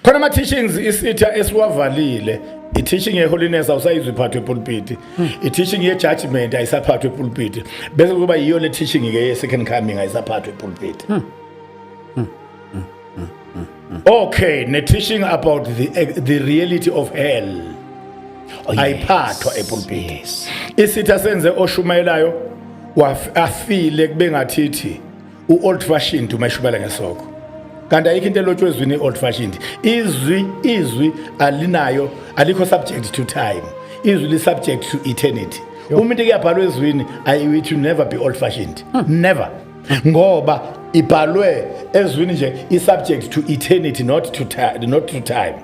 Khona ama teachings isitha esiwavalile. I-teaching ye-holiness awusayizwa iphathwe epulpiti. I-teaching ye-judgment ayisaphathwa epulpiti. Bese kuba yiyo le teaching ke ye-second coming ayisaphathwa epulpiti. Okay, ne-teaching about the reality of hell Oh, yes. ayiphathwa epulpiti. Isitha senze oshumayelayo afile kube ngathithi u-old fashioned uma eshumayela ngesoko, kanti ayikho into elotshwe ezwini i-old fashioned. Izwi alinayo, alikho subject to time. Izwi li-subject to eternity. Uma into kuyabhalwa ezwini, it will never be old fashioned, never, ngoba ibhalwe ezwini nje, i-subject to eternity, not to time.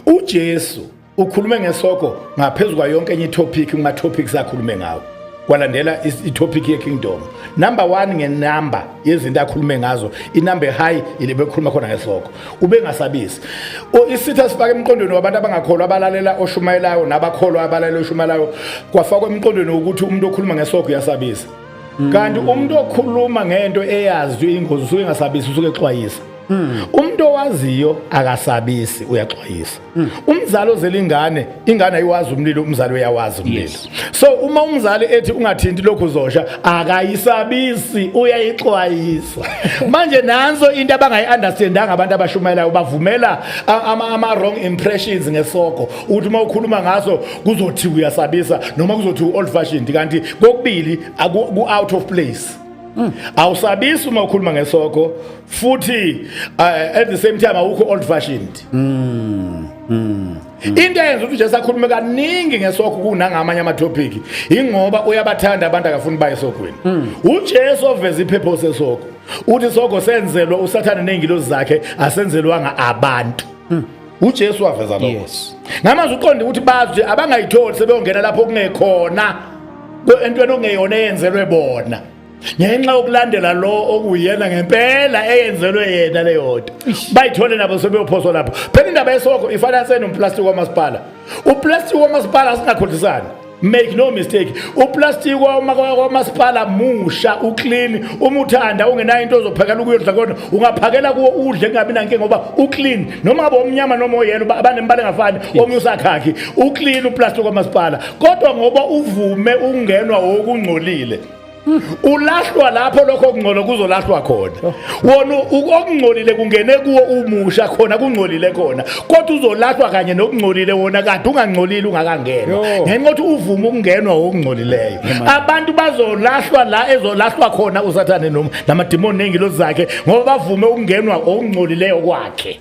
UJesu ukhulume ngesoko ngaphezulu kwayo yonke enye itopic kuma topics akhulume ngawo, kwalandela itopic ye-kingdom. Number 1 ngenumber yezinto akhulume ngazo, inumber high ile bekhuluma khona ngesoko. Ubengasabisi. Isitha sifaka emqondweni wabantu abangakholwa abalalela oshumayelayo, nabakholwa abalalela oshumayelayo, kwafakwa emqondweni ukuthi umuntu okhuluma ngesoko uyasabisa, kanti umuntu okhuluma ngento eyazi ingozi usuke engasabisi, usuke exwayisa. Umuntu owaziyo akasabisi, uyaxwayisa. Umzali ozela ingane, ingane ayiwazi umlilo, umzali uyawazi umlilo. So uma umzali ethi ungathinti lokhu uzosha, akayisabisi, uyayixwayisa. Manje nanso into abangayi-understandanga abantu abashumayelayo, bavumela ama wrong impressions ngesoko, ukuthi uma ukhuluma ngaso kuzothi uyasabisa noma kuzothi old fashioned, kanti kokubili ku-out of place. Awusabisi uma ukhuluma ngesoko, futhi at the same time awukho old fashioned. Into eyenza ukuthi uJesu akhulume kaningi ngesokho kunangamanye amatopic ingoba uyabathanda abantu, akafuni baye esokweni. UJesu oveza iphepho sesokho uthi isokho senzelwa uSathane nezingilozi zakhe, asenzelwanga abantu. UJesu waveza lokho. Ngamazwi uqonde ukuthi bazi ukuthi abangayitholi sebeyongena lapho kungekhona entweni okungeyona eyenzelwe bona, ngenxa yokulandela lo okuyena ngempela eyenzelwe yena leyo nto, bayithole nabo sebeyophoswa lapho. Phela indaba yesokho ifana senomplastic wamasipala. Uplastic wamasipala, singakhohlisani, make no mistake, uplastic wamasipala musha, uclean. Uma uthanda ungenayo into ozophakela ukuyodla kona, ungaphakela kuwo udle, kungabi nankinga, ngoba uclean, noma ngabe omnyama noma oyelo, abanembala engafani, omnye usakhakhi, uclean uplastic wamasipala. Kodwa ngoba uvume ukungenwa okungcolile, ulahlwa lapho lokho okungcono kuzolahlwa khona. Wona okungcolile kungene kuwo umusha khona, kungcolile khona, kodwa uzolahlwa kanye nokungcolile wona kade ungangcolile ungakangenwa, ngenxa yokuthi uvume ukungenwa okungcolileyo. Abantu bazolahlwa la ezolahlwa khona uSathane namadimoni ney'ngilozi zakhe, ngoba bavume ukungenwa okungcolileyo kwakhe.